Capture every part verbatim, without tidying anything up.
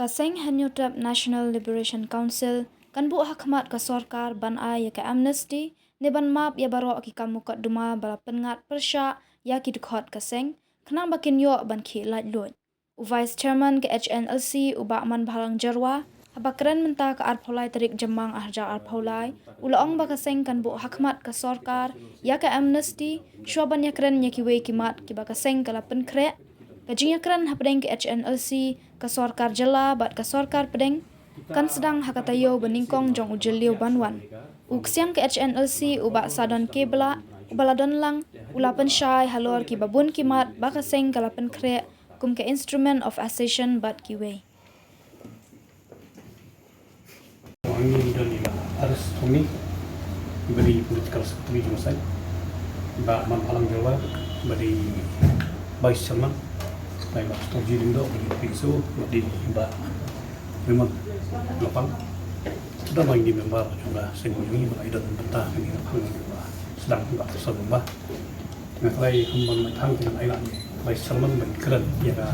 Ka seng Hynñiewtrep National Liberation Council kan buh hakhmat ka sorkar ban ai ïa ka amnesty ne ban map ïa baroh ki kam mukotduma ba la pynngat pyrshah ïa ki dkhot ka seng, khnang ba kin ïoh ban khie laitluid. U Vice Chairman ka H N L C, u Bah Manbhalang Jyrwa, haba kren mynta ka arphew lai tarik Jymmang arhajar arphew lai, u la ong ba ka seng kan buh hakhmat ka sorkar ïa ka amnesty, shuwa ban ïakren ïa kiwei ki mat kiba ka seng ka la pynkhreh. Ka jingïakren hapdeng ka H N L C, ka sorkar jylla bad ka sorkar pdeng kan sdang ha ka taïew ba nyngkong jong u Jylliew ban wan. U Ksiang ka H N L C, u Bah Sadon K Blah, uba la don lang, u la pynshai halor kiba bun ki mat ba ka seng ka la pynkhreh, kum ka Instrument of Accession bad kiwei. Ngi don ïa i Bah Aris Thongni, ba dei political secretary jong ka seng, i Bah Manbhalang Jyrwa, ba dei vice chairman, i Bah Storjee Lyngdoh, ba dei P S O, ba dei i Bah Raymond Lapang. Don lang ki member jong ka seng jong ngi ba i don bynta kane ka phang ba sdang ba ka sdang ba. Nga khlei kum ban mai thang ki nang ai lang, khlei sermon ban kren ïa ka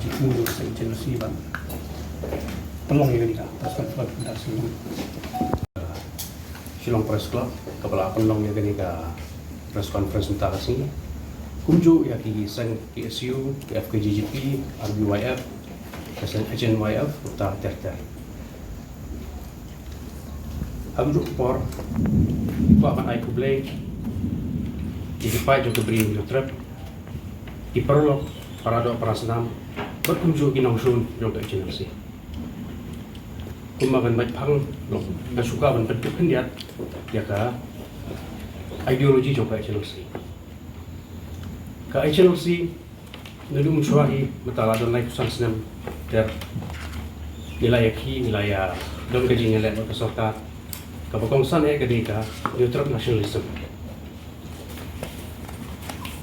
jingthmu jong ka seng H N L C ban pynlong ïa kane ka press conference mynta ka sngi. Shillong Press Club kaba la pynlong ïa kane ka press conference mynta ka sngi. Kumjuh ïa ki seng K S U, K F K J G P, R B Y F, ka seng H N Y F, uta ter ter. Ha kajuh ka por, kwah ban ai khublei ïa ki paid jong ka Bri u Hynñiewtrep, ki paralok, para doh para snam, bad kumjuh ki nongshun jong ka H N L C. Kumba kan beit phang, nga shu kwah ban pyntip khyndiat ïa ka ideology jong ka H N L C. Ka H N L C, naduh mynshuwa hi mynta la don laiphew san snem ter, ngi la ïa khih, ngi la ïa don ka jingïaleh bad ka sorkar. Kaba kongsan eh ka dei ka Hynñiewtrep nationalism.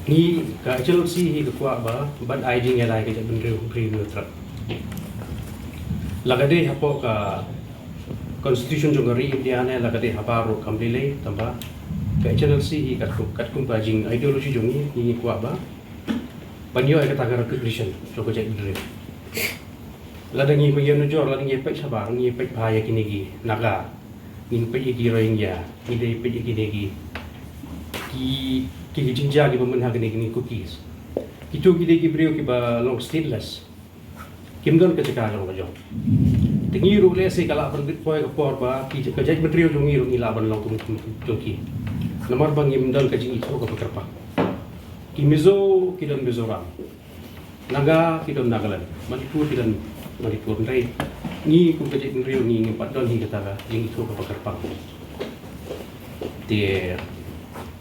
Ngi ka H N L C hi ka kwah ba ban ai jingïada ïa ka jaitbynriew Bri u Hynñiewtrep. La ka dei hapoh ka constitution jong ka ri India ne la ka dei habar ruh kam lei lei, tangba ka H N L C hi katkum, katkum ka jing ideology jong ngi, ngi kwah ba ban ïoh ïa kata ka recognition jong ka jaitbynriew. Lada ngi ïa nujor, lada ngi peit shabar, ngi peit bha ïa kine ki Naga, ngi peit ïa ki Rohingya, ngi dei peit ïa kine ki, ki, ki, ki jingjia kiba myn ha kine, kine Kukis. Kito ki dei ki briew kiba long stateless. Kim don ka jaka jong la jong. Te ngi ruh lehse ka lah ban bit poi ka por ba ki, ka jaitbynriew jong ngi ruh ngi lah ban long kum, kum jong ki. Namar ba ngim don ka jingithuh kaba kyrpang. Ki Mizo ki don Mizoram. Naga ki don Nagaland. Manipur ki don Manipur. Hynrei ngi kum ka jaitbynriew ngi ngim pat don hi kata ka jingithuh kaba kyrpang. Te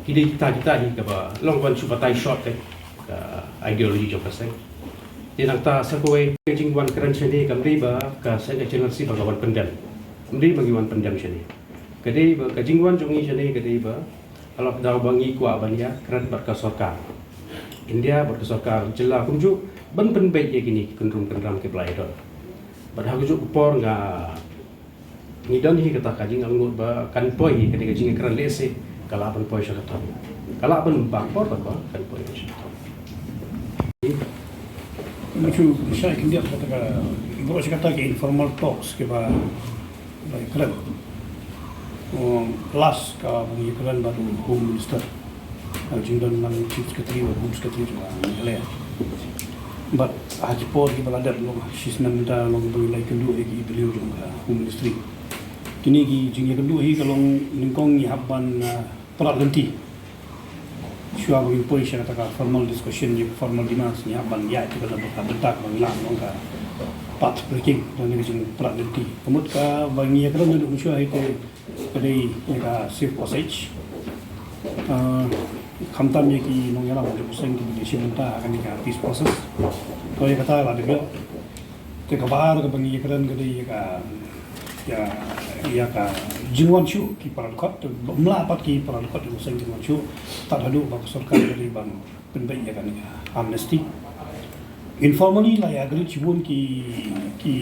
ki dei kita, kita hi kaba long ban shu batai short ka, ka ideology jong ka seng. Te nangta sa kawei ka jingwan kren shane kam dei ba ka seng H N L C ba ka wan pyndem. Kam dei ba ngi wan pyndem shane. Ka dei ba ka jingwan jong ngi shane ka dei ba halor kata ba ngi kwah ban ïakren bad ka sorkar India bad ka sorkar jylla kumjuh ban pynbeit ïa kine ki kyndrum kynrang kiba la ïadon. Bad ha kajuh ka por nga ngi don hi kata ka jingangnud ba kan poi hi kane ka jingkren lehse ka lah ban poi sha ka thong. Ka lah ban bang por tangba kan poi sha ka thong. Nga shu shai khyndiat kata ka, baroh shi katta ki informal talks kiba, ba kren. Um, last kaba ngi kren bad u Home Minister. Ka jingdon lang Chief Secretary bad Home Secretary jong ka Meghalaya. Bad ha ki por kiba la dep long shi snem mynta long ba ngi la ïakynduh ïa ki briew jong ka Home Ministry. Kine ki jingïakynduh hi ka long nyngkong ngi hap ban, uh, prat lynti. Shuwa ba ngin poi sha kata ka formal discussion, ïa formal demands, ngi hap ban ïaid ïa kata ka bynta kaba ngi lah ban ong ka path breaking, da kane ka jingprat lynti. Ka mut kaba ngi ïakren naduh mynshuwa hi te ka dei ïa ka safe passage. Ah, khamtam ïa ki nongïalam jong ka seng kiba ïashim bynta ha kane ka peace process. To ïa kata la dep ïoh. Te kaba ar kaba ngi ïakren ka dei ïa ka, ïa, ïa ka jingwan shuh ki para dkhot, te ym lah pat ki para dkhot jong ka seng jingwan shuh tad haduh ba ka sorkar ka dei ban pynbeit ïa kane ka amnesty. Informally la ïa agree shibun ki, ki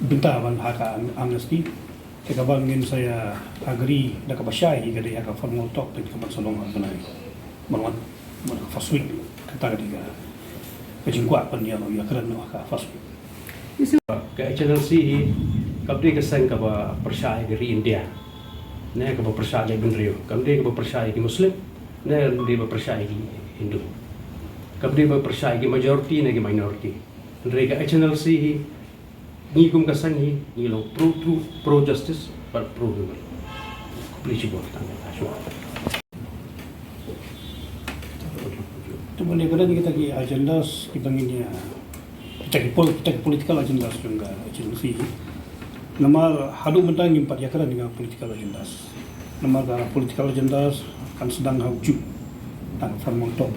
bynta ban ha ka am-, amnesty. Te kaba ngin sa ïa agree da kaba shai hi ka dei ha ka formal talk, te kaba sa long ha ka bnai ba la wan, ba la ka first week, kata ka dei ka, ka jingkwah ban ïa, ïakren noh ha ka first week. Ka H N L C hi kam dei ka seng kaba pyrshah ïa ka ri India, ne kaba pyrshah ïa ki bynriew, kam dei kaba pyrshah ïa ki Muslim, ne kam dei ba pyrshah ïa ki Hindu, kam dei ba pyrshah ïa ki majority ne ki minority. Hynrei ka H N L C hi, ngi kum ka seng hi ngi long pro truth, pro justice, but pro human. Khublei shibun tang ka shuwa. Te mynne ka don kita ki agendas kiba ngin ïa, kita ki pol-, kita ki political agendas jong ka H N L C. Namar haduh mynta ngim pat ïakren ïa ka political agendas. Namar ka political agendas kan sdang ha u juh, tang formal talk.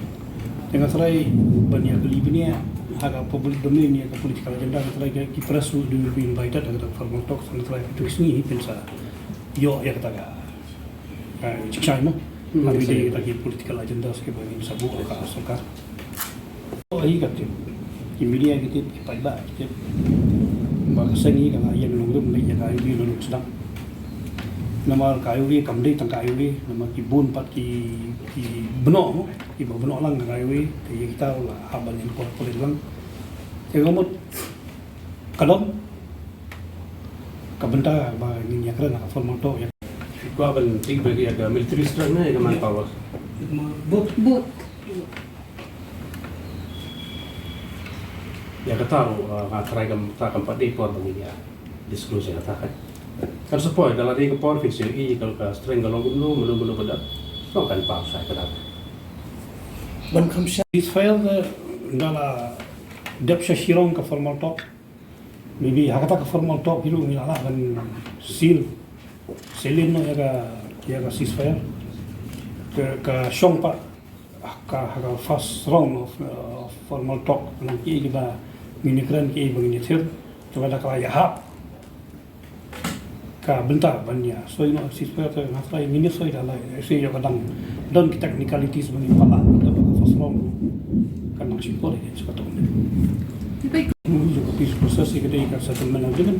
Te nga trai ban ïa kylli bniah ha ka public domain ïa ka political agenda, nga trai ki press will be invited ha ka formal talk, nga trai tu sngi hi pynsa ïoh ïa kata ka, eh, jingshai mo. Hmm, ha yes, bynta yes. Kita ki political agendas kiba ngin sa buh ha ka sorkar. Oh, hi ka tip. Ki media ki tip, ki paidbah ki tip. Ba ka seng hi ka la ïeng nongrim beit ïa ka highway ba long sdang. Namar ka highway kam dei tang ka highway, namar ki bun pat ki, ki bnong, kiba bnong lang ka highway, te ïa kita la hap ban incorporate lang. Te ka mut ka don ka bynta ba ngin ïakren ha ka formal talk ïa. Kwah ban tip beit ïa ka military strength ne ïa ka manpower. Both. Both. Ïa kata ruh, uh, nga tharai kam, kata kam pat dei por ba ngin ïa disclose ïa kata kan. Kan sa poi, da la dei ka por phin sa ïohi ka, ka strength ka long kumno, mano mano ba dap. Long kan paw sa ïa kata. Ban kham sha ceasefire ka, da la dep sha shirong ka formal talk. Maybe ha kata ka formal talk hi ruh ngi la lah ban seal, seal in noh ïa ka, ïa ka ceasefire. Ka, ka shong pat ka, ha ka first round of, uh, formal talk, nang kiei kiba ngin ïakren, kiei ba ngin ïathir. Te lada ka la ïahap ka bynta ban ïa soi noh ceasefire, te nga trai ngin ïa soi da la ïa soi ïa ka dang don ki technicalities ba ngin pynlong da ba ka first round kan nang shipor ïa ka, ka tong ne. Mu ïa ka peace process ïa ka dei ka settlement agreement.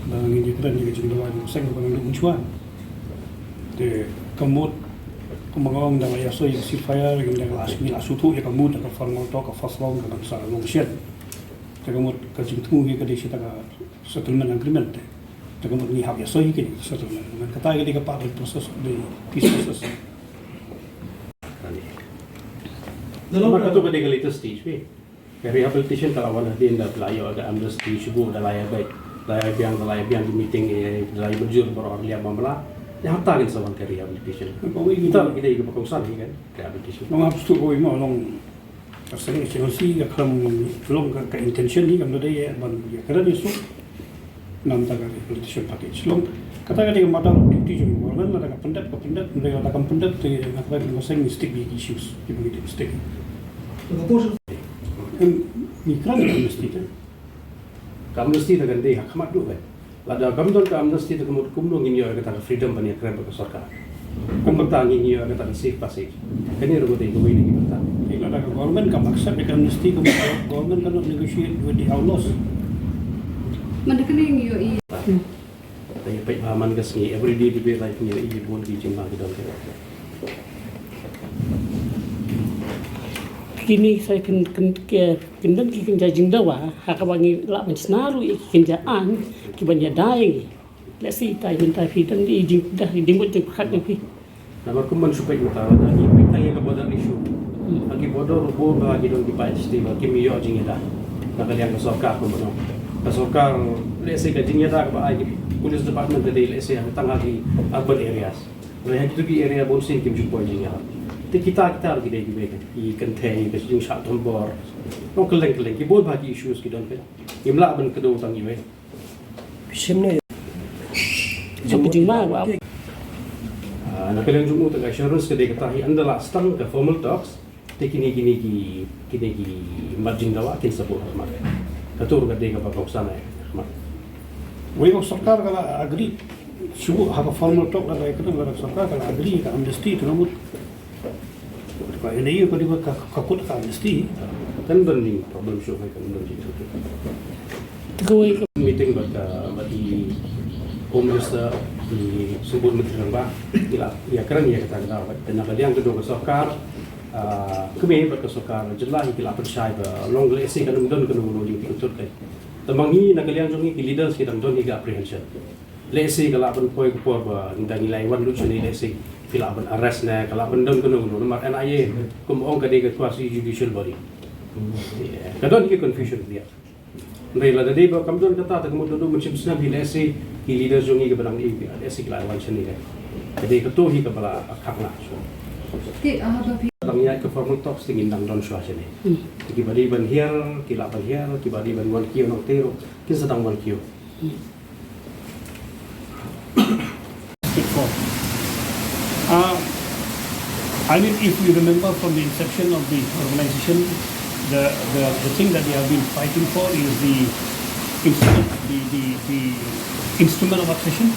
Ba ngin ïakren ïa ka jingdawa jong ka seng ba ngin ïa unshuwa. Te ka mut, kumba nga ong, da la ïa soi ïa ka ceasefire, ngin da la, ngi la sngewthuh ïa ka mut, ïa ka formal talk, ka first round ka dang sa long shen. Te ka mut ka jingthmu hi ka dei shi ta ka settlement agreement te. Te ka mut ngi hap ïa soi hi ka settlement agreement. Kata ka dei ka part of the process of the peace process. Namar kata ka dei ka latest stage, phi. Ka rehabilitation ka la wan hadien da la ïoh ka amnesty shuh, da la ïa beit, da la ïa biang, da la ïa biang ki meeting, eh, da la ïa bynjur baroh ar liang ba mla. Ïa hangta kan sa wan ka rehabilitation. Ka wei kita ki dei kiba kongsan hi kan rehabilitation. Long hap stu ka wei ma long. Ka seng H N L C ka khlem long ka, ka intention hi kam da dei ban ïa ka da dei suk. Namar ka rehabilitation package long. Kata ka dei ka matter of duty jong government, lada ka pyndep ka pyndep, lada ka pyndep te nga kata ka seng stick bad issues kiba ngi stick. Em, ngi kren ka amnesty te. Ka amnesty te kan dei ha khmat duh kan. Lada kam don ka amnesty te ka mut kumno ngin ïoh kata ka freedom ban ïakren bad ka sorkar. Kumta ngin ïoh kata ka safe passage. Kane ruh ka dei kawei na ki bynta. Lada ka government kam accept ka amnesty, ka mut government cannot negotiate with the outlaws. Mynta kane ngi ïohi. Te peit ba man ka sngi everyday debate, like, ngi ïohi bun ki jingma ki don. Kine sa kin, kin, ki, kin don ki kynja jingdawa ha kaba ngi lah ban shna ruh ïa ki kynja aiñ kiban ïada ïa ngi. Lehse ita i mynta phi dang i jingpyndah i jingmut jingpyrkhat jong phi. Namar kumban shu peit mynta lada ngi peit tang ïa ka border issue. Hmm. Ha ki border ruh bun ba ki don ki paid state ba kim ïoh jingïada na ka liang ka sorkar kumno. Ka sorkar, lehse ka jingïada kaba ai ki police department ka dei lehse tang ha ki urban areas. Hynrei ha kito ki area bunsien kim ju poi jingïada. Te kita, kita ruh ki dei kiba i kynthei, ka jingshah thombor. Nong kylleng kylleng ki bun ba ki issues ki don phi. Ngim lah ban kdew tang iwei. Shim ne. Jong ka jingma ba. Ah, na ka liang jong u, te ka assurance ka dei kata hi, ynda la sdang ka formal talks, te kine, kine ki, kine ki mat jingdawa kin sa buh ha khmat. Kato ruh ka dei kaba kongsan ha khmat. Wei ka sorkar ka la agree shuh ha ka formal talk, la ka, ka sorkar ka la agree ka amnesty, te ka mut Ka ïa ïa ka dei ba ka, ka kut ka amnesty. Kan don jing problem shuh, kan don jing shuh. Te kawei ka meeting bad ka, bad i Home Minister, i Symbud Myntri Rangbah, ki la ïakren ïa kata ka daw, bad na ka liang ka dei ka sorkar, ah, kmie bad ka sorkar jylla hi ki la pynshai ba long lehse kan ym don kano kano jingtip kynthut kai. Tang ma ngi na ka liang jong ngi ki leaders ki dang don hi ka apprehension. Lehse ka lah ban poi ka por ba ngi dang ngi la wan lut shane, lehse ki lah ban arrest ne ka lah ban don kano kano, namar N I A kum ong ka dei ka quasi judicial body. Ka don hi ka confusion biang. Hynrei lada dei ba kam don kata, te ka mut duh mynsiem snem hi lehse ki leaders jong ngi kiba dang i, lehse ki la wan shane ne. Ka dei kato hi kaba la khang na. Te, ah, ba phi Dang ïaid ka formal talks te ngin dang don shuwa shane. Kiba dei ban hiar ki lah ban hiar, kiba dei ban wan kiew nongte ruh kin sa dang wan kiew. Before. Uh, I mean, if you remember from the inception of the organization, the, the, the thing that they have been fighting for is the instrument, the, the, the instrument of accession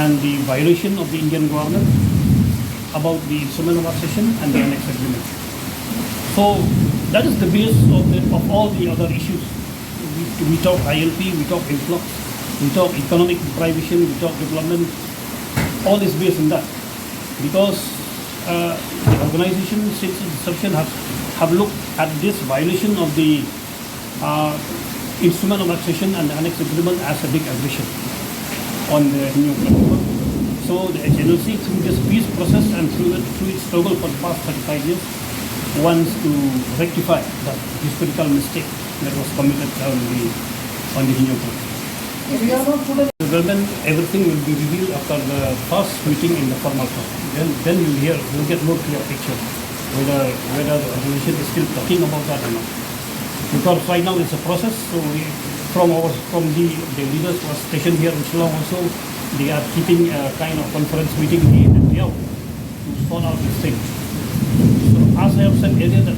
and the violation of the Indian government about the instrument of accession and the annex agreement. So that is the base of, the, of all the other issues. We, we talk I L P, we talk influx, we talk economic deprivation, we talk development. All is based on that. Because uh, the organization, since its inception, have, have looked at this violation of the uh, instrument of accession and the annex agreement as a big aggression on the Hynñiewtrep people. So the H N L C, through this peace process and through, it, through its struggle for the past thirty-five years, wants to rectify that historical mistake that was committed on the, on the Hynñiewtrep. Development, everything will be revealed after the first meeting in the formal form. Then, then you'll hear, you'll get more clear picture whether, whether the organization is still talking about that or not. Because right now it's a process, so we, from our, from the, the leaders who are stationed here in Shillong also, they are keeping a kind of conference meeting day in and day out to sort out this thing. So as I have said earlier, that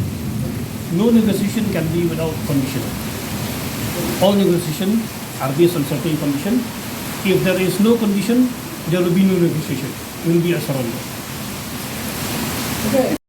no negotiation can be without condition. All negotiation are based on certain condition. If there is no condition, there will be no negotiation. It will be a surrender.